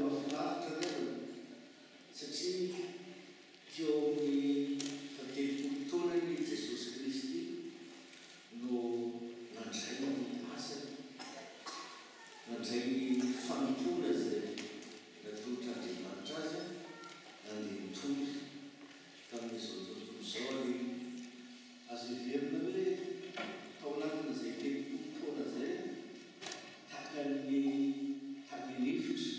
mahafinaritra ry havana satria teo amin'ny fahatelopolo taonany i Jesosy Kristy no nandray ny asany, nandray ny fanompoana izay natolotr'Andriamanitra azy nandeha nitory tamin'izao tontolo izao ary azo heverina hoe tao anatin'izay 30 taona izay tahaka ny tany an'efitra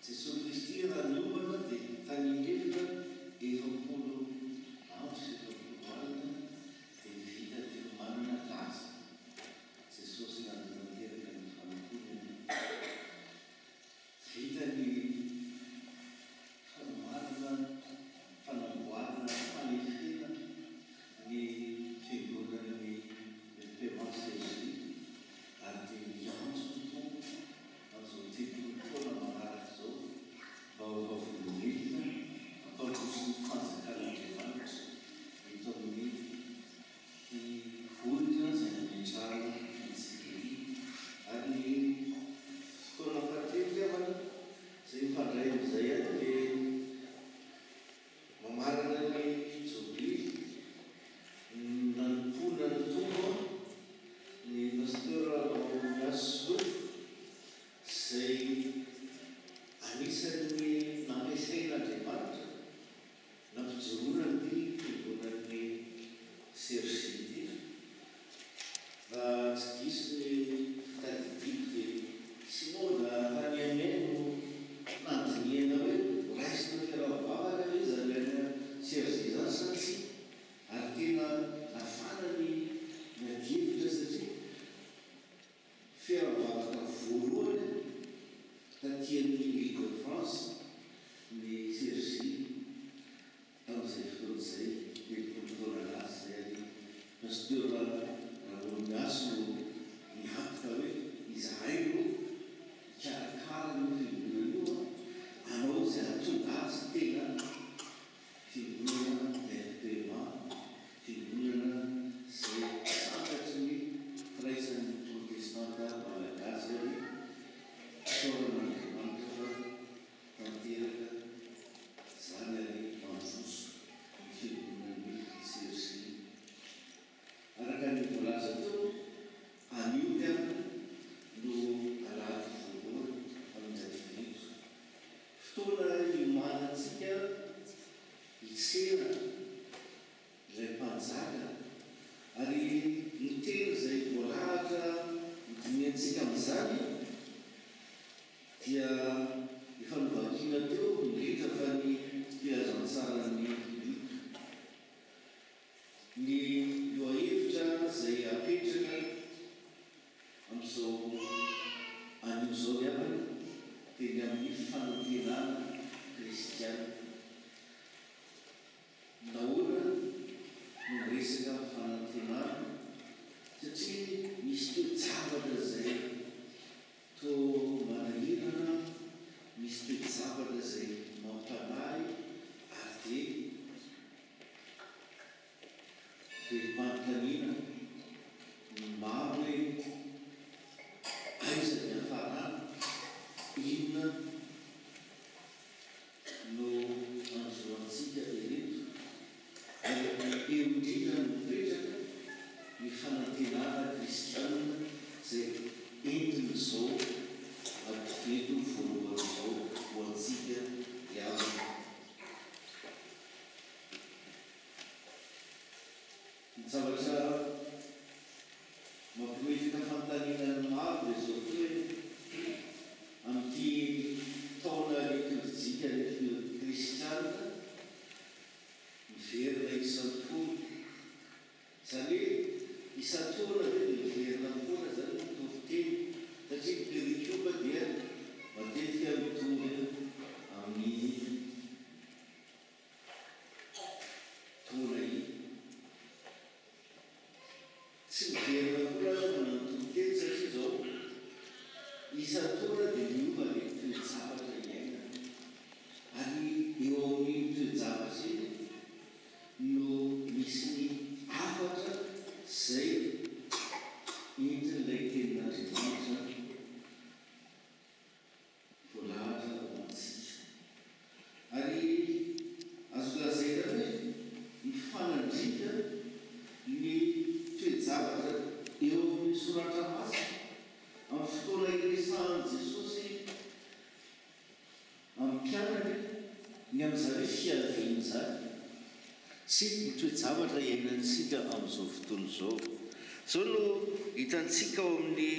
Jesoa Kristy raha niomana dia tany an'efitra 40 andro sy 40 alina dia vita ny fiomanana lasa Jesosy nanatanteraka ny fanompoany. Vita ny fanomanana, fanamboarana, fanefena ny fiangonan'ny FPMA Cergy ary dia miantso ny Tompo amin'izao 30 taona manaraka izao mba ho vavolombelona hampandroso ny fanjakan'Andriamanitra eto amin'ny Ity vohitra izay nametrahana antsika ity. Ary ny fotoana fahatelo ry havana, izay mifandray amin'izay ihany dia mamarana ny jobily nanompoana ny Tompo ny Pasteur Raomiasy Solofo izay anisan'ny nampiasain'Andriamanitra Nampijoroana ity fiangonan'ny Cergy ity. Raha tsy diso ny fitadidiako dia Synoda tany Amiens no nandinihana hoe horaisina fiaraha-mivavaka ve izany any Cergy izany sa tsia. Ary tena nafana ny adihevitra satria Fiara-mivavaka voalohany taty amin'ny Ile de France ny Cergy tamin'izay fotoana izay, 30 taona lasa izay ary Pasteur Raoloniasy no niantoka hoe izahay no hikarakara an'io fiangonana io hanao izay hahatonga azy tena Fiangonana FPMA, fiangonana izay santatry ny firaisan'ny Protestanta Malagasy ary isaorana Andriamanitra fa tanteraka izany ary mandroso ny fiangonan'ny Cergy. Araka ny voalaza teo, anio ry havana no alahady voalohany amin'ny Advento. Fotoana hiomanantsika hitsena ilay Mpanjaka, ary ny teny izay voalahatra hodinihantsika amin'izany dia efa novakiana teo, indrindra fa ny Filazantsaran'i Lioka. Ny lohahevitra izay apetraka amin'izao anio izao ry havana dia ny amin'ny fanantenana kristiana. Nahoana no miresaka fanantenana? Satria misy toe-javatra izay toa manahirana, misy toe-javatra izay mampanahy ary dia Velom-panontaniana ny maro hoe aiza ny hiafarana, inona no hanjo antsika ireto ary eo indrindra no mipetraka ny fanantenana kristianina izay entin'izao Advento voalohany izao ho antsika ry havana. Ny zavatra mampimetraka fanontaniana ny maro dia izao koa hoe, amin'ity Ny amin'izany hoe fiaviany izany sy ny toe-javatra iainantsika amin'izao fotoana izao. Izao no hitantsika ao amin'ny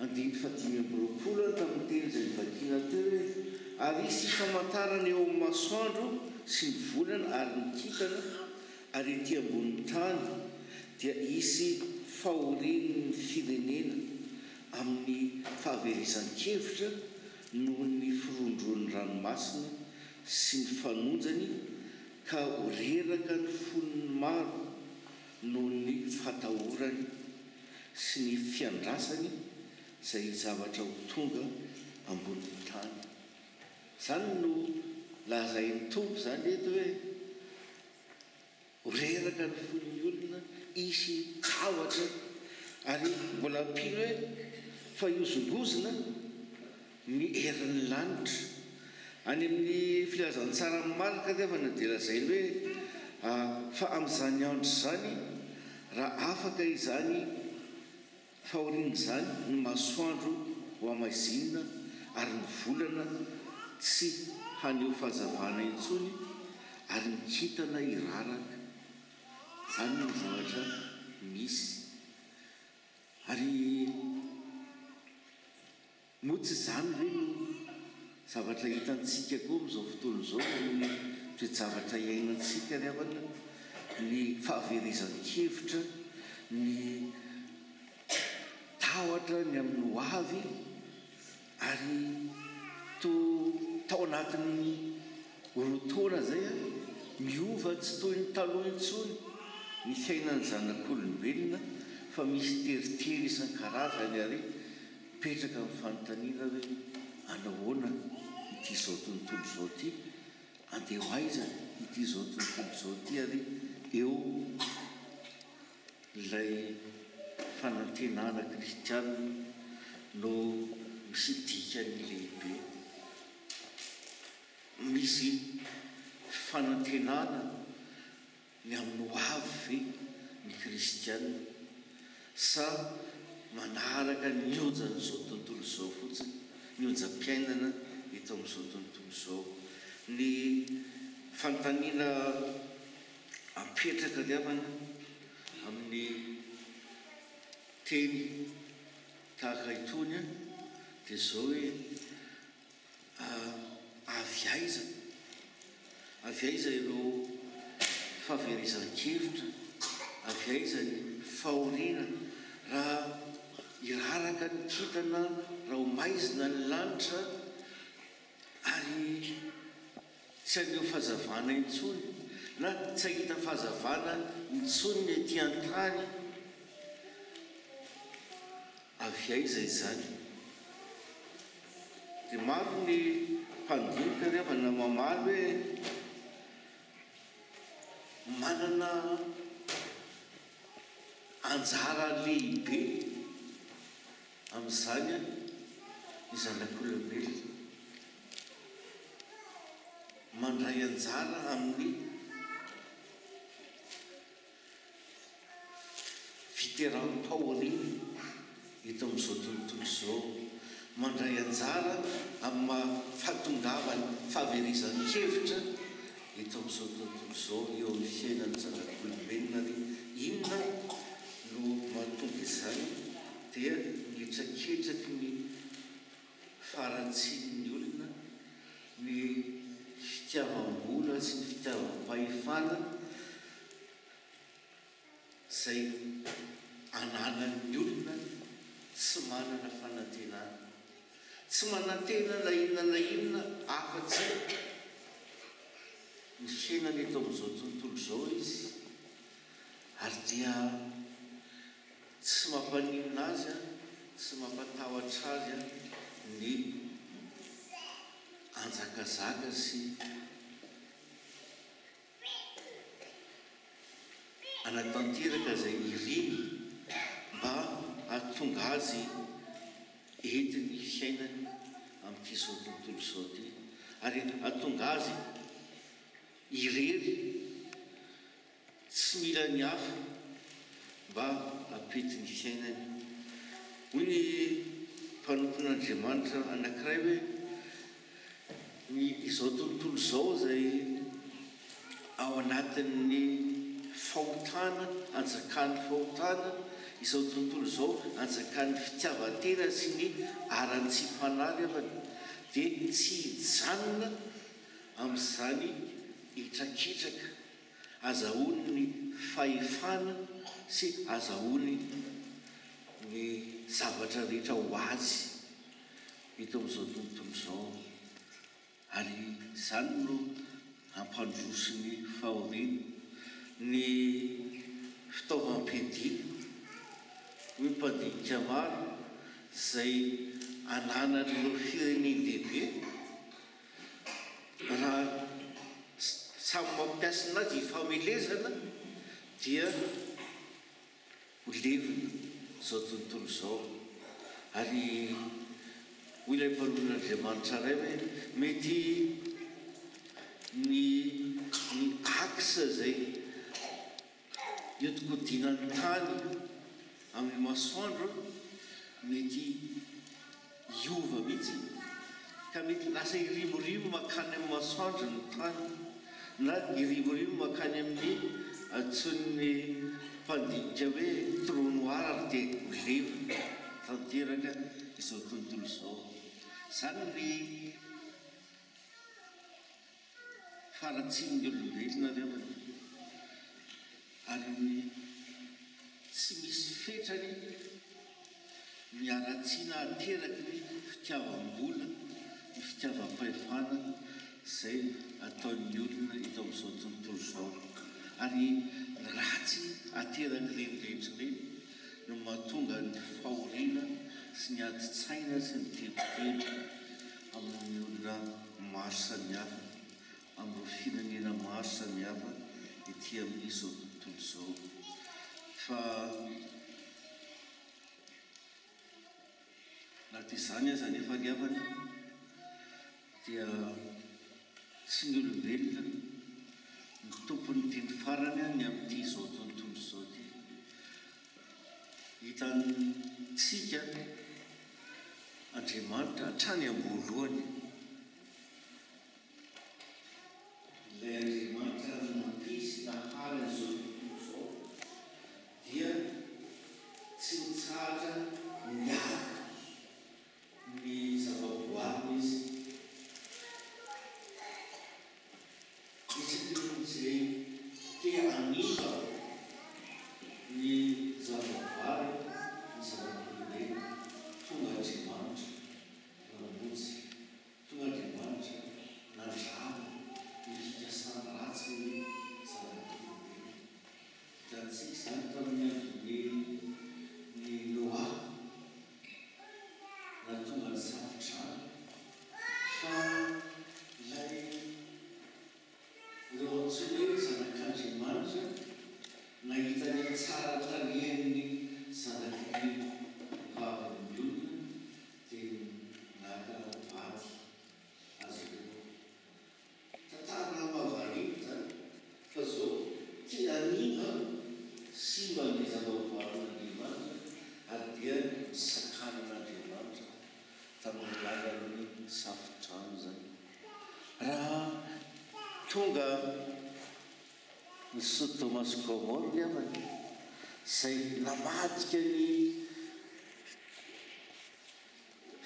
andininy fahadimy amby roapolo tamin'ny teny izay novakiana teo hoe, Ary hisy famantarana eo amin'ny masoandro sy ny volana ary ny kintana, ary ety ambonin'ny tany dia hisy fahorian'ny firenena amin'ny fahaverezan-kevitra noho ny firohondrohon'ny ranomasina sy ny fanonjany ka ho reraka ny fon'ny maro noho ny fatahorany sy ny fiandrasany izay zavatra ho tonga ambonin'ny tany. Izany no lazain'ny Tompo izany eto hoe, Ho reraka ny fon'ny olona, hisy tahotra, ary mbola ampiany hoe, fa hihozongozona ny herin'ny lanitra. Any amin'ny filazantsaran'i Marka anefa dia lazainy hoe, Fa amin'izany andro izany, raha afaka izany fahoriana izany, ny masoandro ho hamaizinina ary ny volana tsy haneho fahazavana intsony ary ny kintana hiraraka. Izany no zavatra misy. Ary moa tsy izany ve no zavatra hitantsika koa amin'izao fotoana izao amin'ny toe-javatra iainantsika ry havana, ny fahaverezan-kevitra, ny tahotra ny amin'ny ho avy ary toa tao anatin'ny roa taona izay miova tsy toy ny taloha intsony ny fiainan'ny zanak'olombelona fa misy teritery isan-karazany ary mipetraka ny fanontaniana hoe anahoana ity izao tontolo izao ity, andeha ho aiza ity izao tontolo izao ity ary eo ilay fanantenana kristianina no misy dikany lehibe. Misy fanantenana ny amin'ny ho avy ve ny kristiana sa manaraka ny onjan'izao tontolo izao fotsiny, ny onjam-piainana eto amin'izao tontolo izao? Ny fanontaniana apetraka ry havana amin'ny teny tahaka itony dia izao hoe, Avy aiza? Avy aiza ireo fahaverezan-kevitra? Avy aiza ny fahoriana? Raha hiraraka ny kintana, raha ho maizina ny lanitra, ary tsy haneho fahazavana intsony, na tsy hahita fahazavana intsony ny ety an-tany, avy aiza izany? Dia maro ny mpandinika ry havana mamaly hoe manana anjara lehibe amin'izany ny zanak'olombelona. Mandray anjara amin'ny Fiteram-pahoriana eto amin'izao tontolo izao. Mandray anjara amin'ny maha fahatongavan'ny fahaverezan-kevitra eto amin'izao tontolo izao eo amin'ny fiainan'ny zanak'olombelona ary inona no mahatonga izany dia ny hetraketraky ny faharatsian'ny olona, ny fitiavam-bola sy ny fitiavam-pahefana izay ananan'ny olona tsy manana fanantenana. Tsy manantena na inona na inona afa-tsy ny fiainana eto amin'izao tontolo izao izy ary dia tsy mampaninona azy, tsy mampatahotra azy ny hanjakazaka sy hanatanteraka izay iriny mba hahatonga azy hety ny fiainany amin'ity izao tontolo izao ity ary hahatonga azy irery tsy mila ny hafa mba hampety ny fiainany. Hoy ny mpanompon'Andriamanitra anankiray hoe. Ny izao tontolo izao izay ao anatin'ny fahotana, anjakan'ny fahotana, izao tontolo izao anjakan'ny fitiavan-tena sy ny harantsiam-panahy havana, dia tsy hijanona amin'izany hetraketraka azahoany ny fahefana sy azahoany ny zavatra rehetra ho azy eto amin'izao tontolo izao, ary izany no hampandroso ny fahoriana. Ny fitaovam-piadiana, hoy ny mpandinika maro, izay ananan'ireo firenen-dehibe, raha samy mampiasa anazy hifamelezana dia ho levona izao tontolo izao. Ary hoy ilay mpanompon'Andriamanitra iray hoe, mety ny ny axe izay Hiodikodinan'ny tany amin'ny masoandro mety hiova mihitsy ka mety lasa hirimorimo mankany amin'ny masoandro ny tany na hirimorimo mankany amin'ny antsoin'ny mpandinika hoe trou noir ary dia ho levona tanteraka izao tontolo izao. Izany ny Faharatsian'ny olombelona ry havana ary ny tsy misy fetrany ny haratsiana ateraky ny fitiavam-bola, ny fitiavam-pahefana izay ataon'ny olona eto amin'izao tontolo izao. Ary ny ratsy aterak'ireny rehetra ireny no mahatonga ny fahoriana sy ny adin-tsaina sy ny tebiteby amin'ny olona maro samihafa, amin'ireo firenena maro samihafa ety amin'izao tontolo izao. Fa na dia izany aza anefa ry havana dia tsy ny olombelona no tompon'ny teny farany ny amin'ity izao tontolo izao ity. Hitantsika Andriamanitra hatrany am-boalohany. Ilay Andriamanitra nampisy nahary an'izao tontolo izao dia tsy nitsahatra niaro ny zavaboariny Izy. Isaky ny izay te hanimba ny zavaboary, ny zanak'olombelona, tonga Andriamanitra namonjy, tonga Andriamanitra nandrava ny fikasana ratsin'ny zanak'olombelona. Hitantsika izany tamin'ny andron'ny ny Noa, nahatonga ny safo-drano. Fa ilay ireo antsoina hoe zanak'Andriamanitra nahita ny hatsaran-tarehin'ny zanaky ny vavin'ny olona dia naka vady azy ireo. Tantara mahavariana izany fa zao te hanimba simba ny zavaboarin'Andriamanitra ary dia nisakanan'Andriamanitra tamin'ny alalan'ny safo-drano izany. Raha tonga ny Sodoma sy Gomora ry havana izay namadika ny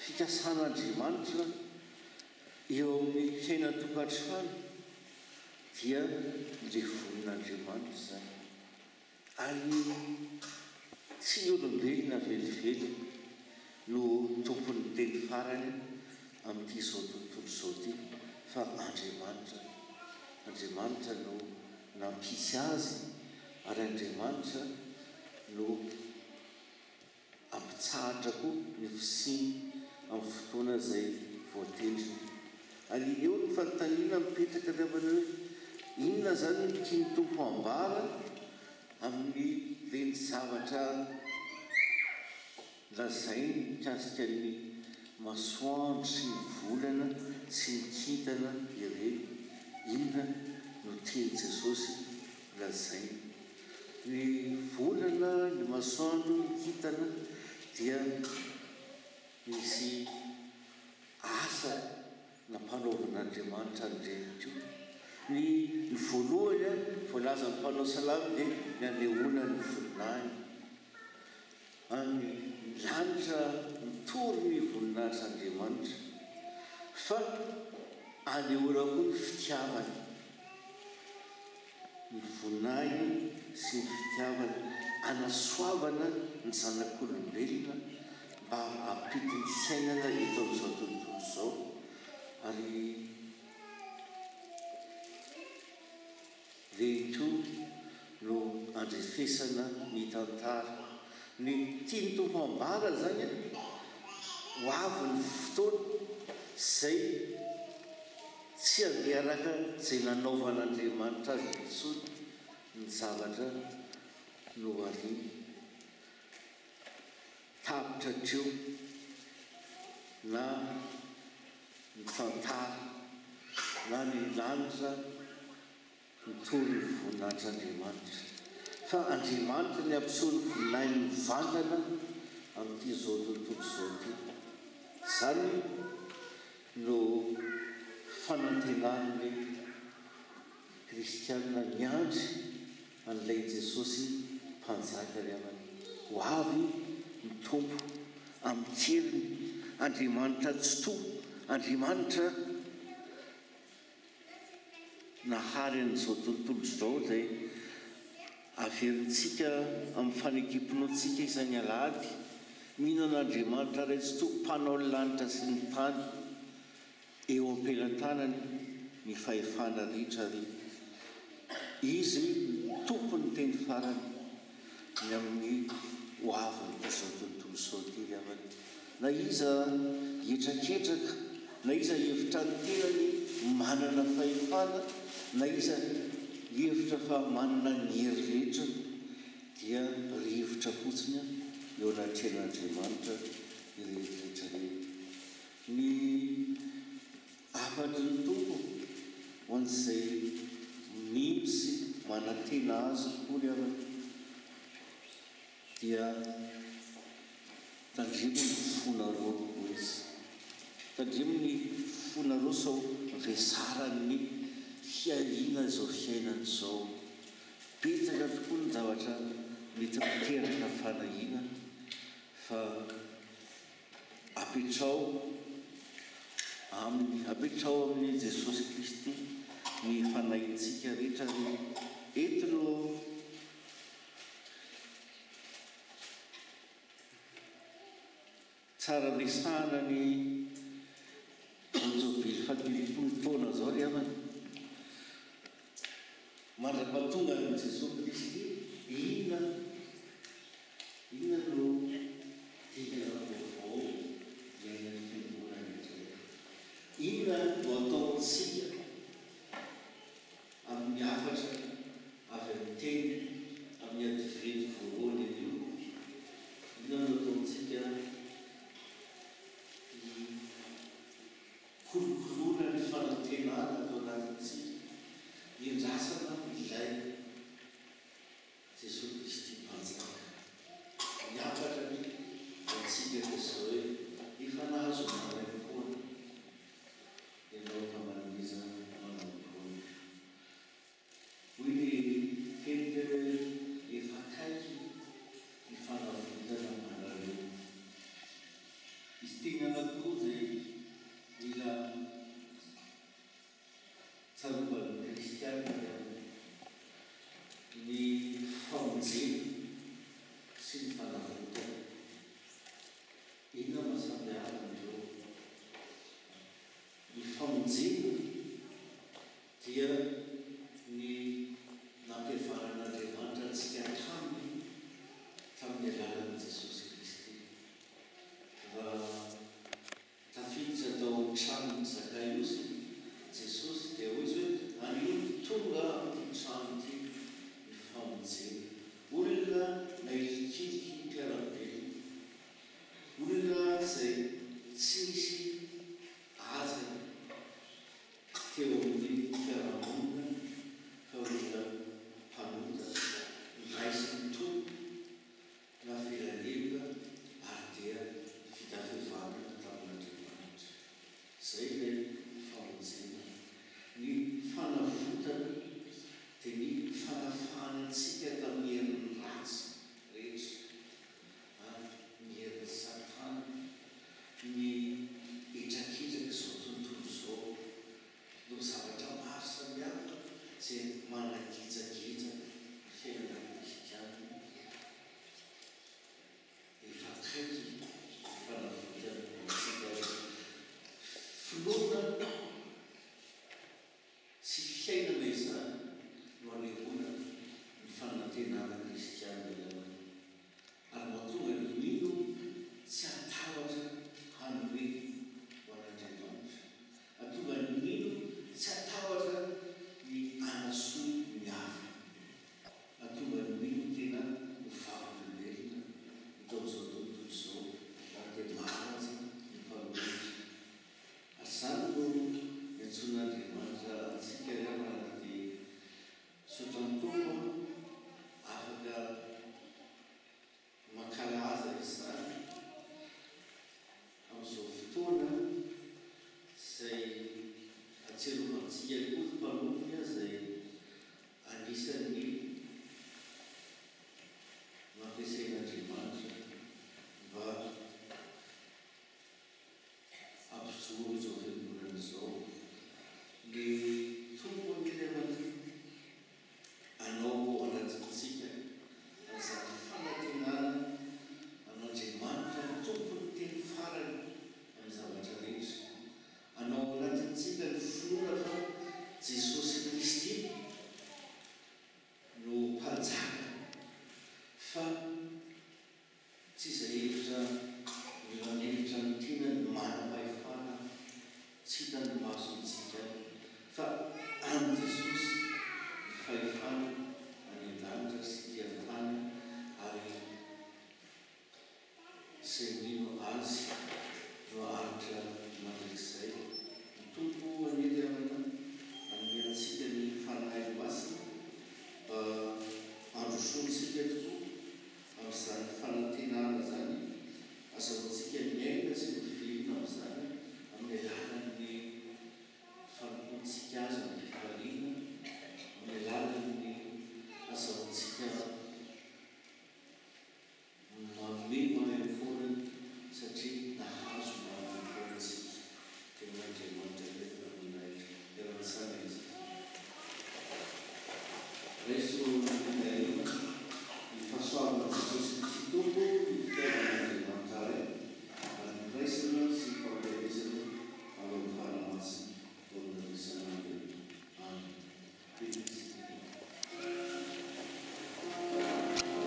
Fikasan'Andriamanitra eo amin'ny fiainan-tokantrano dia levonin'Andriamanitra izany. Ary tsy ny olombelona velively no tompon'ny teny farany amin'ity izao tontolo izao ity fa Andriamanitra. Andriamanitra no nampisy azy ary Andriamanitra no Hampitsahatra koa ny fisiany amin'ny fotoana izay voatendriny. Ary eo ny fanontaniana mipetraka ry havana hoe, inona izany no tian'ny Tompo hambara amin'ireny zavatra lazainy mikasika ny masoandro sy ny volana sy ny kintana ireny? Inona no tian'i Jesosy lazaina? Ny volana, ny masoandro, ny kintana dia misy asa. nampanaovin'Andriamanitra an'ireny koa. Ny voalohany voalazan'ny mpanao salamo dia ny hanehoana ny voninahiny. Any lanitra mitory ny voninahitr'Andriamanitra, fa anehoana koa ny fitiavany. Ny voninahiny sy ny fitiavany hanasoavana ny zanak'olombelona mba hampity ny fiainana eto amin'izao tontolo izao ary ireny koa no andrefesana ny tantara. Ny tian'ny Tompo ambara izany ho avy ny fotoana izay Tsy handeha araka izay nanaovan'Andriamanitra azy intsony ny zavatra nohariany. Tapitra hatreo na ny tantara na ny lanitra mitory ny voninahitr'Andriamanitra. Fa Andriamanitra ny hampiseho ny voninahiny mivantana amin'ity izao tontolo izao ity. Izany no fanantenan'ny kristiana miandry an'ilay Jesosy Mpanjaka ry havana. Ho avy ny Tompo amin-keriny, Andriamanitra Tsitoha, Andriamanitra Nahary an'izao tontolo izao izay averintsika amin'ny fanekem-pinoantsika isan'ny alahady, mino an'Andriamanitra Ray Tsitoha Mpanao ny lanitra sy ny tany, eo am-pelatanany ny fahefana rehetra ary Izy no tompon'ny teny farany ny amin'ny ho avin'ity izao tontolo izao ity ry havana. Na iza hihetraketraka, na iza hihevitra ny tenany manana fahefana, na iza hihevitra fa manana ny hery rehetra, dia rivotra fotsiny eo anatrehan'Andriamanitra ireny rehetra ireny. Ny hafatry ny Tompo ho an'izay mino sy manantena Azy tokoa ry havana, dia tandremo ny fonareo hoy izy. Tandremo ny fonareo sao vesaran'ny fiahiana izao fiainana izao. Betsaka tokoa ny zavatra mety miteraka fanahiana fa apetrao aminy, apetrao amin'i Jesosy Kristy ny fanahintsika rehetra ary eto no Tsara resahana ny zao jobily fahatelopolo taona zao ry havana. Mandra-pahatonga an'i Jesoa Kristy, inona inona no dingana vaovao iainan'ny Fiangonana indray? Inona no ataontsika Amin'ny hafatra avy amin'ny teny amin'ny Advento voalohany anio, inona no ataontsika hikolokoloana ny fanantenana ato anatintsika, hiandrasana ilay Jesoa Kristy Mpanjaka? Ny hafatra ho antsika dia izao hoe, efa nahazo maimaimpoana. Ianao ka manomeza manambola. Hoy ny teny teo hoe efa akaiky ny fanavotana anareo. Misy teny anankiroa izay mila tsarovan'ny kristiana ny aminy, ny famonjena sy ny fanavotana. Inona no maha-samy hafa an'ireo? Ny famonjena dia ny nampihavanan'Andriamanitra antsika taminy tamin'ny alalan'i Jesosy Kristy. Raha tafiditra tao amin'ny tranon'i Zakaiosy Jesosy dia hoy Izy hoe, Anio no tonga amin'ity trano ity ny famonjena. Olona nahilikiliky mpiara-belona. Olona izay tsy nisy hajany teo amin'ny fiarahamonina fa olona mpanota, noraisin'ny Tompo, navela heloka ary dia vita fihavanana tamin'Andriamanitra. Izay ilay fanafahana antsika tamin'ny herin'ny ratsy rehetra, ny herin'i Satana, ny hetraketrak'izao tontolo izao, ireo zavatra maro samihafa izay managejageja ny fiainana kristiana. Efa akaiky ny fanavotana antsika. Finoana sy fiainana izany no anehoana ny fanantenana kristiana ihany. Ary mahatonga ny mino tsy hatahotra hanome ho an'Andriamanitra. Mahatonga ny mino tsy hatahotra ny hanasoa ny hafa. Mahatonga ny mino tena ho vavolombelona eto amin'izao tontolo izao na dia maro aza ny mpanohitra. Ary izany no niantsoan'Andriamanitra antsika ry havana na dia misaotra ny Tompo aho afaka mankalaza izany amin'izao fotoana izay ahatsiarovantsika koa ny mpanompony izay anisan'ny nampiasain'Andriamanitra mba hampijoro izao fiangonana izao. Ny Tompo anie ry havana hanao ao anatintsika an'izany fanantenana an'Andriamanitra ny Tompon'ny teny farany amin'ny zavatra rehetra. Hanao ao anatintsika ny finoana fa Jesosy Kristy no Mpanjaka fa Tsy izay hevitra milanevitra ny tenany manam-pahefana tsy hitan'ny masontsika fa an'i Jesosy ny fahefana any an-danitra sy ety an-tany ary izay mino Azy no haharitra mandrakizay. Ny Tompo anie ry havana hanome antsika ny Fanahy Masina mba handrosoantsika tokoa Amin'izany fanantenana izany, azahoantsika miaina sy mivelona amin'izany amin'ny alalan'ny fanompoantsika Azy amim-pifaliana, amin'ny alalan'ny azahoantsika manome maimaim-poana satria nahazo maimaim-poana isika. Dia ho an'Andriamanitra indray ny voninahitra. Miara-mitsangana isika. Raiso ny fitahiana, ny fahasoavan'i Jesosy Kristy Tompo.